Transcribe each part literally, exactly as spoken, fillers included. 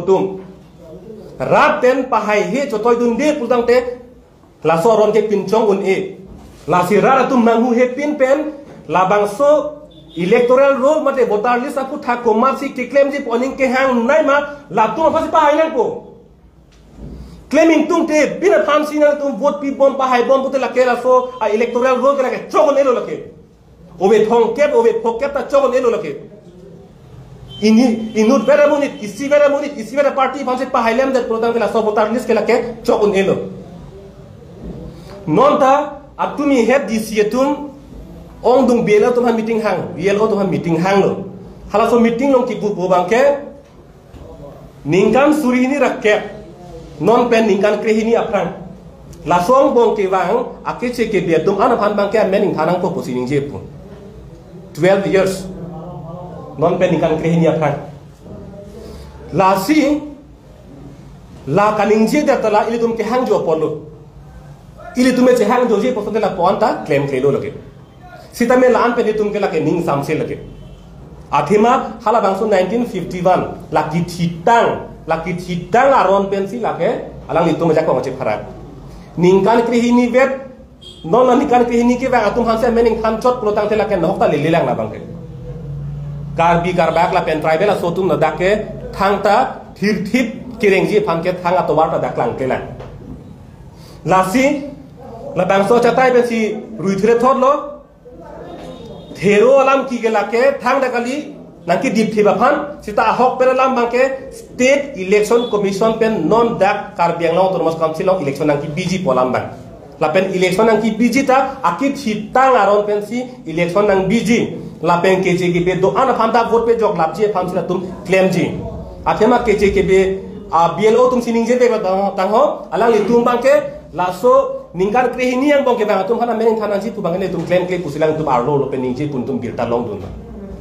atum. Rat pen pahaihe chotoidunde pulotangte laso aron ke pinchong un-e. Lasi rat atum nanghuhepin pen labangso electoral roll mate voter list aphuthak komatsi keklemji pu aning kehangnei ma, latum aphansi pahai nangpo. Klem ingtungte pini aphansi nangtum vote pibom pahaibom pute lake laso a-electoral roll ke lake chok un-elo lake. Ove thomkep, ove phokep ta chok un-elo lake. Ini, inut vet amonit, isi vet amonit, isi vet aparty aphansi pahailemdet pulotangte laso voter list ke lake chok un-elo. Non ta atumi het D C atum ongdung B L O atum aphan meeting hang, B L O atum aphan meeting hanglo. Halaso meeting along kipupo abangke ningkan suri hini ra kep, non pen ningkan krehini aphrang. Laso angbong kevang akeche kebe atum an aphan abangke amen ingthan nangpo pusi ningjepo. Twelve years. Non pen ningkan krehini aphrang. Lasi la kaningjedet ta la ilitum kehangjo apotlo. Ilitum chehangjoji apot ta lapu-an ta klemklelo lake. Sitame la-an pen itum ke lake ning samse lake. Athema halabangso nineteen fifty-one, lake thitang, lake thitang aron pensi lake alanglitum ajakong chepharak. Ningkan krehini vet, non ningkan krehini kevang atum aphansi amen ingthan chot pulotangte lake nahok ta lelelang labangke. Karbi Karbak lapen tribal aso atum ladak ke thangta thirthip kerengji aphan ke thang atovar ta dak langklelang. Lasi labangso achatai pensi ruithre thotlo. Thero alam ke lake thangta kali nangkedipthip aphan, seta ahok pen alam abangke State Election Commission pen non dak Karbi Anglong Autonomous Council along election nangkebiji pu alam abang. Lapen election nangkebiji ta akeche thitang aron pensi election nangbiji. Lapen keche kebe do-an aphan ta vote pejoklapji aphansi latum klemji. Athema keche kebe a B L O atumsi ningje pe tang, tangho, alanglitum abangke laso ningkan krehini angbong kevang atum aphan amen ingthan nangji pu abang ilitum klemkle pusi alangtum arlo lo pen ningje pu nelitum birta longdun.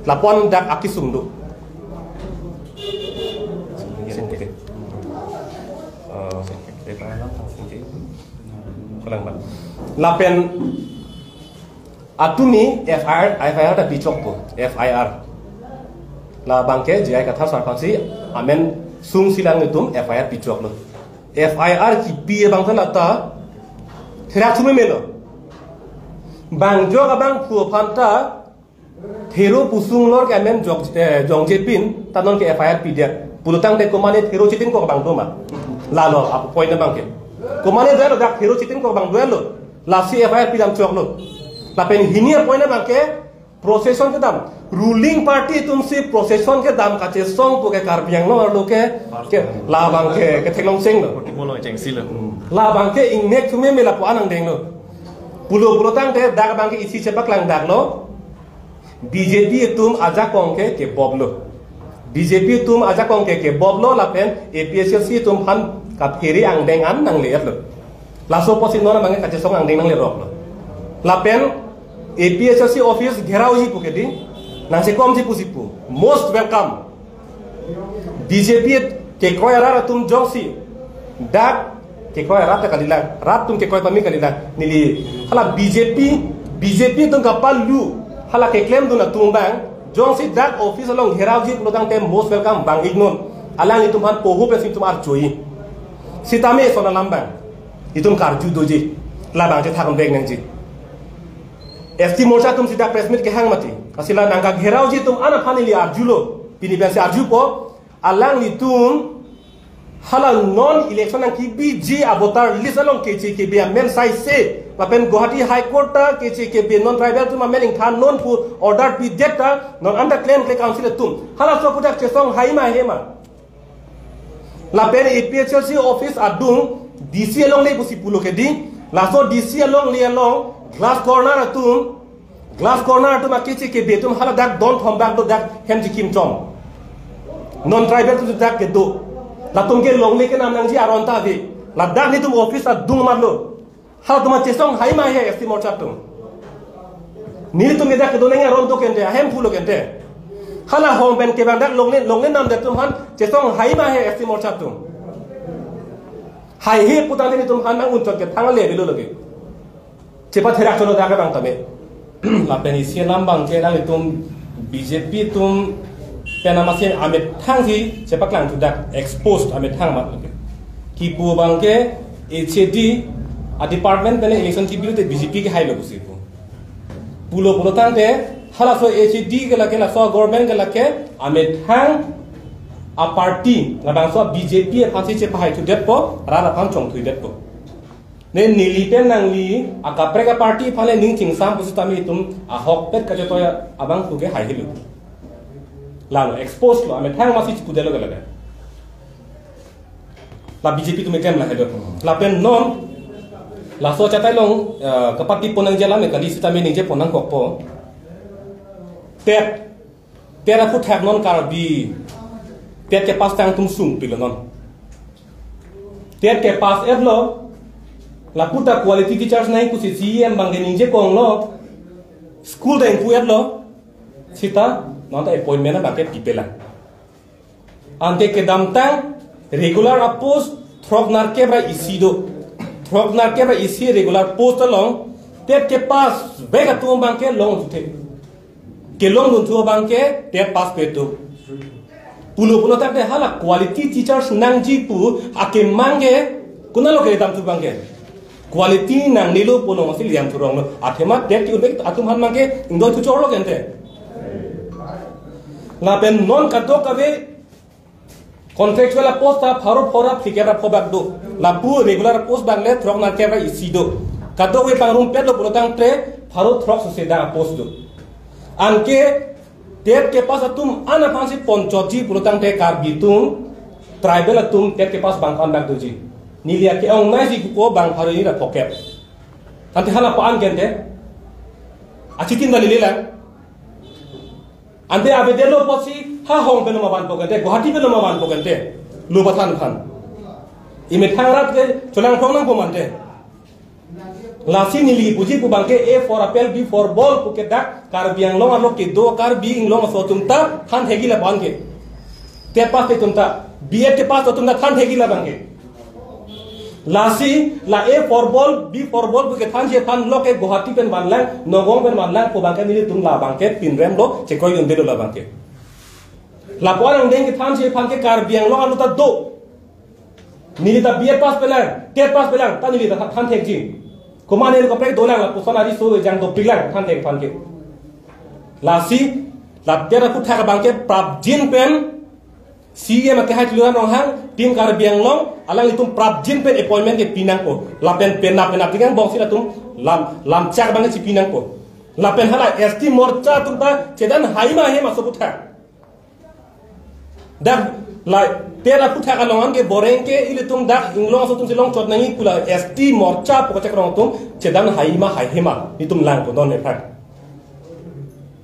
Lapu-an dak akesung do. Eh, kolang ba. Lapen atumi F I R, F I R ta pichokpo, F I R. Labangke J I Kathar sar aphansi amen sungsi alanglitum F I R pichoklo. F I R kipi abang ta lata therak sume melo. Bang jok abangphu aphan ta thero pusung lor ke amen jok, eh, jongjepin ta non ke F I R pidet. Pulotangte komane thero chitin kok abang do ma? Lalo apo point abangke. Komane do-etlo dak thero chitin kok abang do-etlo. Lasi F I R pidam choklo. Lapen hini apoint abangke procession kedam. Ruling party atumsi procession kedam kachesong pu ke Karbi Anglong arlo ke, ke labangke ketheklong chenglo. Kotimo lo chengsi lo. Labangke ingnek thume me lapu-an angdenglo. Pulo pulotangte dak abangke isi chepaklangdaklo. B J P atum ajakong ke keboblo. B J P atum ajakong ke keboblo lapen A P H L C atum aphan kaphere angdeng an nangle-etlo. Laso apotsi non abangke kachesong angdeng nangleroklo. Lapen A P H L C office gherauji pu ke dei, nangchekomji pusi pu. Most welcome. B J P kekroi arat atum jongsi dak kekroi arat ta kalilang, rat atum kekroi pame kalilang. Neli hala B J P, B J P atum kapalu, hala keklemdun atum abang jongsi dak office along gherauji pulotangte most welcome bang-iknon. Alanglitum aphan poho pensi itum arjoi. Sitame eson alam abang itum karju doji, labang chethak bek nangji. S T Morcha atumsi dak press meet kehang mati. Lasi la nangkagherauji atum an aphan neli arjulo. Pini pensi arjupo, alanglitum hala non election nangkebiji a-voter list along keche kebe amen saise, lapen Guwahati High Court ta keche kebe non tribal atum amen ingthannon pu order pidet ta non anta klemkle council atum. Halaso aphuthak chesong hai ma he ma? Lapen A P H L C office adung D C alongle pusi pulo ke dei, laso D C alongle along glass corner atum, glass corner atum akeche kebe atum hala dak don thom bak do dak hem chikim chom. Non tribal atum dak kedo. Latum ke longle kenam nangji aron ta ave. Ladak nelitum office adung marlo. Halatum chesong hai ma he S T Morcha atum? Nelitum ke dak kedo nangji aron do kente, ahem pulo kente. Hala hong pen kevang dak longle, longle namdet atum aphan chesong hai ma he S T Morcha atum? Haihe putangte nelitum aphan nang-unchot ke thang le bilo lagi. Chepatherak cholo dak abang tame. Lapen isi alam abangke nanglitum B J P atum Tena masi amethang si chepaklangthudak, exposed amethang mat lagi. Kipu abangke H A D a department pen election kipi te B J P kehailo pusi pu. Pulo pulo tangte halaso H A D ke lake, laso government ke lake amethang a party, labangso B J P aphan si chepahaithudetpo, rat aphan chongthudetpo. Ne neli pen nangli akaprek a party aphan le ning chingsam pusitame itum ahokpet kachotoi abang puke haihelo. Lalo expose lo, amethang masi chipudelo ke lake. La B J P atum eklem lahelo. Lapen non laso achatai along, eh, kapati pon nangji alam kali sitame ningje pon nangkokpo. TET, TET aphuthak non Karbi TET kepass tang atum sungpiklo non. TET kepass-etlo, lapu ta quality teachers nangji pusi C E M abangke ningje konglo, school ta ingpu-etlo, sita non ta appointment abangke pipelang. Ante kedamtang regular a post throk nerkep ra isi do. Throk nerkep ra isi regular post along TET kepass vek atum abangke longthu the. Kelongdunthu abangke TET pass pe do. Pulo pulo tangte hala quality teachers nangji pu akemang ke konatlo kedamthu abangke. Quality nangnelo pu along si liang thurong lo. Athema TET ke-un-ek atum aphan abangke ingdoithu chorlo ke ante. Lapen non kadokave contractual a post ta pharo phora phlikep ra phobak do. Lapu regular post abang le throk nerkep ra isi do. Kadokave pangrumpetlo pulo tangte pharo throk sose da a post do. Anke TET kepass atum an aphan si ponchotji pulo tangte Karbi atum, tribal atum TET kepass abang an bak doji. Neli ake-ong naisi kuko bang pharo hini ra phokep. Tangte hala pa-an ke ante. Achitin ta lele lang. Ante avedetlo apotsi ha hong pen ma vanpo ke ante, Guwahati pen ma vanpo ke ante. Lo pathan phan. Imethang rat ke cholang phong nangpo ma ante. Lasi neli puji pu abangke A for apple, B for ball pu ke dak Karbi Anglong arlo kedo Karbi Anglong aso atum ta than thekji la abangke. TET pass atum ta, B Ed kepass atum ta than thekji la abangke. Lasi la A for ball, B for ball pu kethanji aphan lo ke Guwahati pen vanlang, Nagaon pen vanlang pu abangke nelitum la abangke pinrem lo, chekroidunde lo la abangke. Lapu-an angdeng kethanji aphan ke Karbi Anglong arlo ta do. Neli ta B Ed pass pelang, TET pass pelang, ta neli ta than thekji. Komat neli kaprek dolang lapuson ari so ejang dopiklang than thek aphan ke. Lasi la TET aphuthak abangke prapjin pen C E M akehai Tuliram Ronghang, Team Karbi Anglong, alanglitum prapjin pen appointment kepi nangpo. Lapen penap penap tikang bongsi latum lam, lamchak abangke chipi nangpo. Lapen hala S T Morcha atum ta chedan haima hema so aphuthak. Dak la TET aphuthak along an ke boreng ke ilitum dak Inglong aso atum si longchot nangji pu la S T Morcha pu kachek rong atum chedan haima hai hema nelitum langpo non nephan.